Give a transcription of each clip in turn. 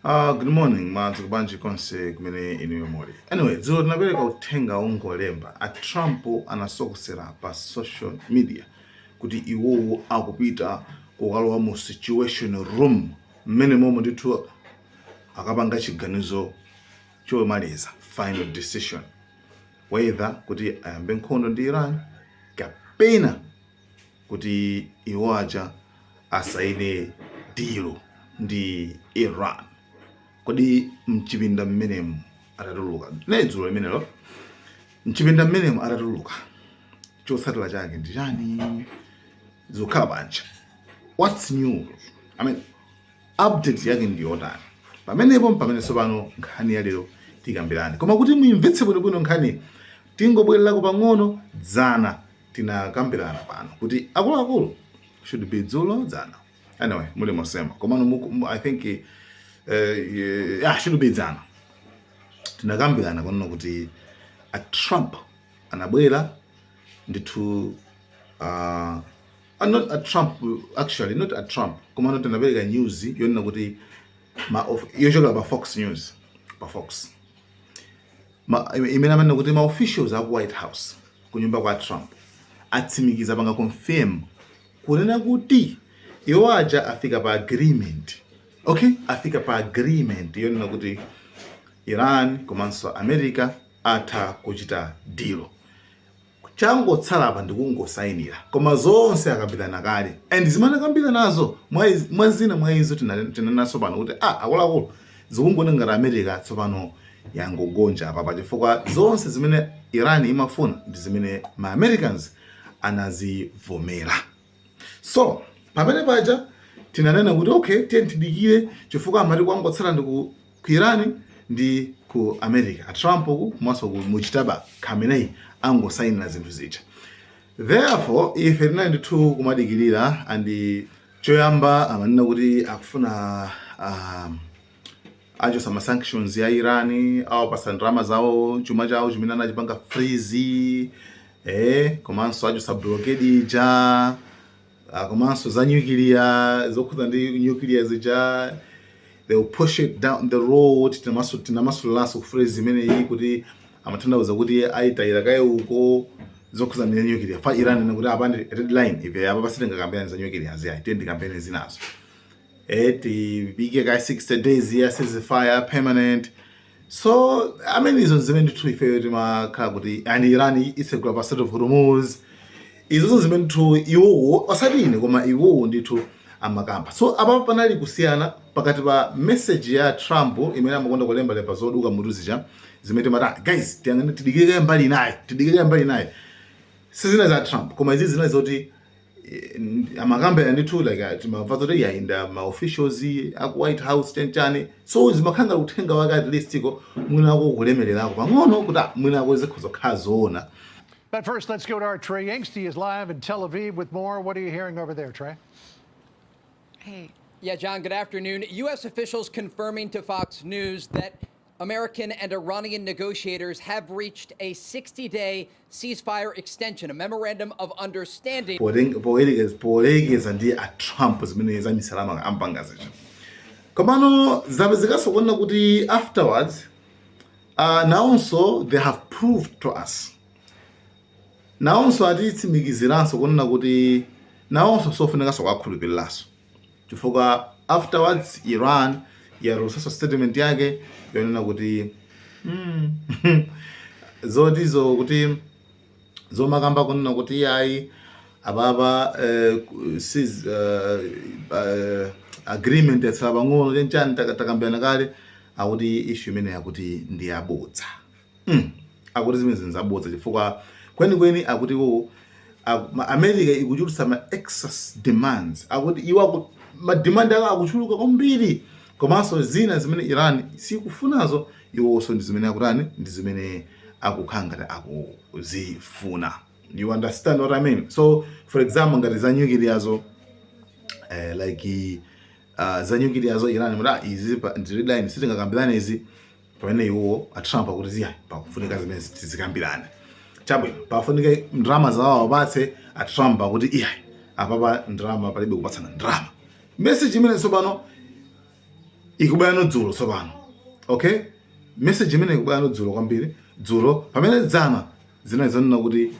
Good morning, madzuka bwanji konse kumene inuyo muli. Anyway, dzulo tinapereka uthenga wongolemba. A Trump anasokosera pa social media kuti iwowo akupita kukalowa mu situation room, mmene momwe ndithu akapanga chiganizo chomaliza, final decision, whether kuti ayambe nkhondo ndi Iran kapena kuti iwo aja asaine deal ndi Iran. Kodi mchipinda mmenemu atatuluka, ne dzulo limenelo, mchipinda mmenemu atatuluka, chotsatira chake ndi chani? Zikukhala bwanji? What's new? I mean, update yake ndi yotani pamenepo? Pamene tsopano nkhani ya lero tikambirani, koma kuti muimvetse bwinobwino nkhani, tingobwererako pang'ono. Dzana tinakambirana pano kuti akuluakulu, should be dzulo, dzana, anyway, muli mosema, komano I think yeah, should be dzana tinakambirana kunena kuti a Trump anabwera ndithu, not a Trump, actually not a Trump, komano tinapereka news yonena kuti yochokera pa Fox News, pa Fox imene amanena kuti ma officials aku White House, kunyumba kwa Trump, atsimikiza, panga confirm kunena kuti iwo aja afika pa agreement, okay, afika pa agreement yonena kuti Iran komanso America atha kuchita deal. Changotsala apa ndikungosayinira, koma zonse akambirana kale. And zimene akambirana nazo, mwa zina mwa izo tinanenanso pano kuti, ah, akuluakulu, zikungoona ngati America tsopano yangogonja apa, chifukwa zonse zimene Iran imafuna ndi zimene ma Americans anazivomera. So pamene paja tinanena kuti okay, tiye tidikire, chifukwa amati kwangotsala ndi ku Iran ndi ku America, a Trump ku komanso ku Mujtaba Khamenei angosayinira zinthu zija. Therefore ife tinali ndithu kumadikirira. And choyamba amanena kuti akufuna achosa ma sanctions ya Iran, awapasa ndalama zawo, chuma chawo chimene anachipanga freeze, komanso achosa blockade ija, komanso za nuclear, zokhudza ndi nuclear zija, they will push it down the road. Tinamasuliraso ku phrase imeneyi kuti amatanthauza kuti ayitayira kaye uko zokhudza ndi nuclear fa Iran ina kuti apa ndi red line, ife apa pasitingakambirane za nuclear ziyayi, tiye ndikambirane zinazo, tipike ka 60 days ya ceasefire permanent. So I mean, izo zimene ndithu ifeyo timakhala kuti, and Iran isegula pa Strait of Hormuz, izozo zimene ndithu iwowo, osati ine, koma iwowo ndithu amakamba. So apa panali kusiyana pakati pa message ya Trump imene amakonda kulembalemba zoduka mutu zija, zimene timati, "Ah, guys, tiyang'ane, tidikire mbali inayi, tidikire mbali inayi." Sizina za Trump, koma izi zinali zoti amakambira ndithu, like timamva zoti yayinda ma officials aku White House, chanchani. So zimakhala ngati uthenga wake at least ko mwinako kulemererako pang'ono kuti, ah, mwinako zikhoza kukhala zoona. But first, let's go to our Trey Yingst. He is live in Tel Aviv with more. What are you hearing over there, Trey? Hey. Yeah, John, good afternoon. U.S. officials confirming to Fox News that American and Iranian negotiators have reached a 60 day ceasefire extension, a memorandum of understanding. Polekeza ndi a Trump zimene za misalama ampanga zija. Komano zapezekanso kuona kuti afterwards nawonso they have proved to us, nawonso atitsimikiziranso kunena kuti nawonso sofunikanso kuwakhulupiriranso, chifukwa afterwards Iran yatulutsanso statement yake yonena kuti zotizo kuti zomakamba kunena kuti iyayi, apapa agreement yatsala pang'ono, chanchani, takambirana kale, akuti issue imene yakuti ndi yabodza. Akuti zimene zinzabodza, chifukwa kwenikweni akuti iwo America ikuchulutsa ma excess demands, akuti iwo ma demand ake akuchuluka kwambiri, komanso zina zimene Iran sikufunazo, iwonso ndi zimene akutani, ndi zimene akukhala ngati akuzifuna. You understand what I mean? So for example, ngati za nuclear, like za nuclear zo, Iran muti, ah, izi ndi red line, sitingakambirane izi, pamene iwo a Trump akuti ziya, pakufunika zimene tizikambirane. Chabwino, pafunika ndalama zawo apatse, a Trump akuti iyayi, apapa ndalama palibe kupatsana ndalama. Message imene tsopano Ikubwera dzulo tsopano, okay? Message imene ikubwera dzulo kwambiri, dzulo pamene dzana zinali zonena kuti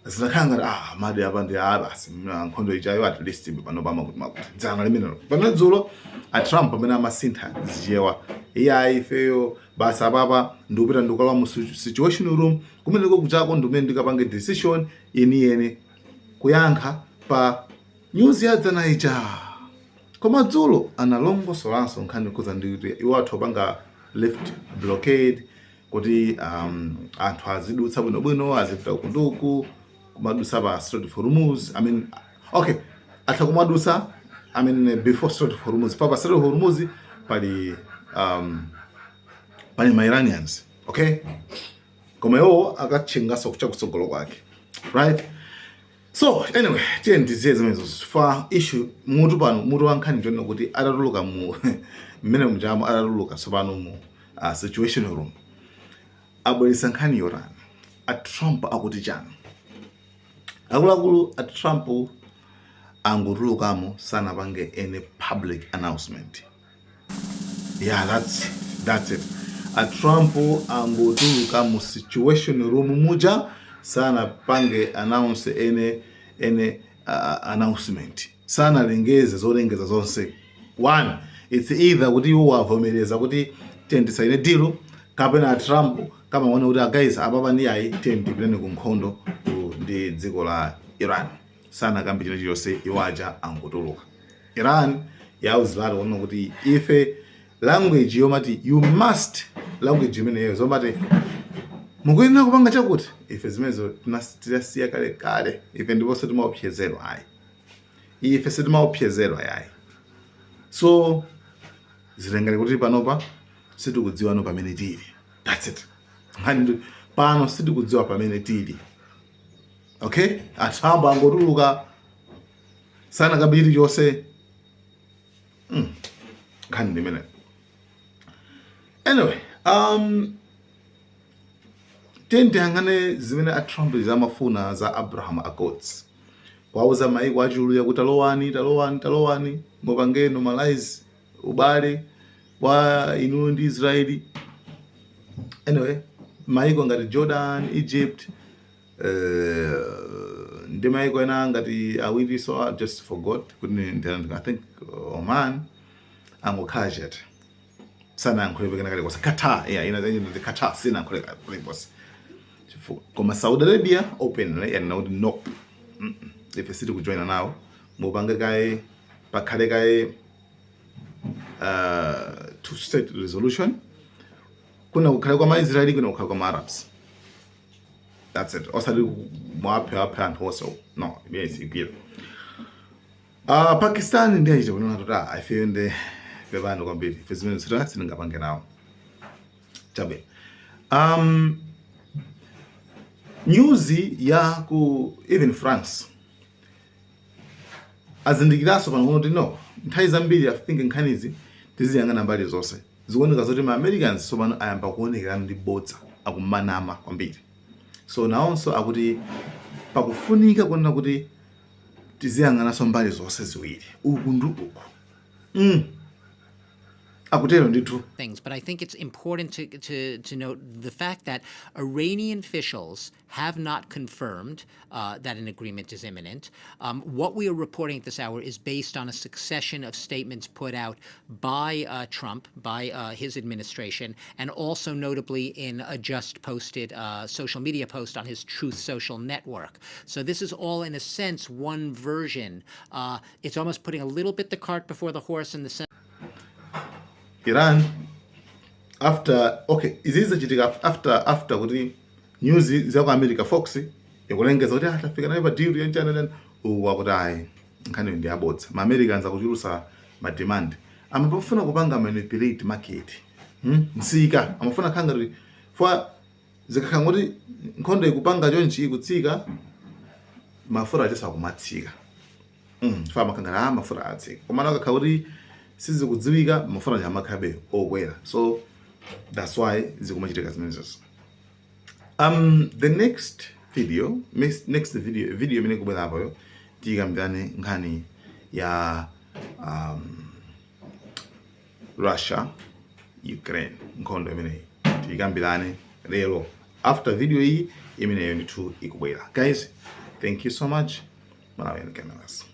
zinakhala ngati madi apa ndi basi, nkhondo ichayo at least pano pamakuti makuti dzana limenelo. Pamene dzulo a Trump pamene amasintha zichewa, iye ifeyo basi apapa ndikupita, ndikukalowa mu situation room kumeneko, kuchako ndimene ndikapange decision yeniyeni kuyankha pa news ya dzana ija. Koma dzulo analongosolanso nkhani kuza ndi kuti iwo athu apanga lift blockade kuti anthu azidutsa bwinobwino, azipita kunduku kumadutsa pa Strait of Hormuz. I mean, okay, atha kumadutsa, I mean, before Strait of Hormuz, pa Strait of Hormuz pali ma Iranians, okay? Koma iwo akatchingaso kuchakutsogolo kwake, right? So anyway, tiye ndiziye zimenezo fa issue mutu pano, mutu wa nkhani chonena kuti atatuluka mu mmene mujamo, atatuluka tsopano mu situation room, abweresa nkhani yotani? A Trump akuti chani? Akuluakulu, a Trump angotulukamo, sanapange any public announcement. Yeah, that's it. A Trump angotuluka mu situation room muja, sanapange announce any announcement, sanalengeze zolengeza zonse. One, it's either kuti iwo avomereza kuti tiye tisaine deal, kapena a Trump kamaona kuti, "Guys, apapa ndi ayi, tiye tipiteni ku nkhondo ndi dziko la Iran." Sanakambe china chilichonse, iwo aja angotuluka. Iran yauzilatu kuona kuti ife language yomati "you must", language imeneyo zomati mukuyenera kupanga chakuti, ife zimenezo tinasiya kale kale. Ife ndiponso timaopsezedwa ayi, ife sitimaopsezedwa yayi. So zilengere kuti panopa sitikudziwa no pamene tili. That's it. Nkhani pano sitikudziwa pamene tili, okay? A Trump angotuluka, sanakambe chilichonse. Nkhani ndi imeneyo. Anyway, tiye tiyang'ane zimene a Trump zamafuna za Abraham Accords, kwauza maiko achuluya kuti talowani, talowani, talowani, mupange normalize ubale wa inuyo ndi Israeli. Anyway, maiko ngati Jordan, Egypt, ndi maiko ena ngati awiri, so I just forgot kuti I think Oman, angokhala chete, sanayankhule kena kalikonse. Qatar, yeah, ina ndi Qatar, sinayankhule kalikonse. Koma Saudi Arabia openly yanena kuti no, ife sitikujoina nawo, mupange kaye, pakhale kaye two state resolution, kuna kukhale kwa maIsraeli, kuna kukhale kwa maArabs. That's it. Osati mwaphe aphe anthu onse, no, imene sigwira. Pakistan ndi achita kunena kuti ah, ifeyo ndi pepani kwambiri, ife zimene sita sitingapange nawo chabe. News ya ku even France azindikiranso pano kuti no, nthawi zambiri I think nkhanizi tiziyang'ana mbali zonse. Zikuoneka zoti ma Americans tsopano ayamba kuonekera ndi bodza, akumanama kwambiri. So nawonso akuti pakufunika kuonena kuti tiziyang'ananso mbali zonse ziwiri, uku ndi uku. Akutero ndithu. Things, but I think it's important to note the fact that Iranian officials have not confirmed that an agreement is imminent. What we are reporting at this hour is based on a succession of statements put out by Trump, by his administration, and also notably in a just posted social media post on his Truth Social network. So this is all, in a sense, one version. It's almost putting a little bit the cart before the horse in the sense. Iran after, okay, izi zachitika after kuti news za ku America, Fox ikulengeza kuti atafika naye pa deal yanchana uku, akuti ayi, nkhani ndi abodza. Ma Americans akuchulusa ma demand, amafuna kupanga manipulate market, Msika amafuna khanga kuti for zikakhala kuti nkhondo ikupanga chonchi, ikutsika, mafuta achesa kumatsika. Fa makangana ah, mafuta atsika, koma akakhala kuti sizikudziwika, mafuta aja amakhabe okwera. So that's why zikumachitika zimenezo. The next video, next video imene ikubwera apoyo, tikambirane nkhani ya Russia Ukraine, nkhondo imeneyi tiyikambirane lero after video iyi imeneyo ndithu ikubwera. Guys, thank you so much. Malawian Cameras.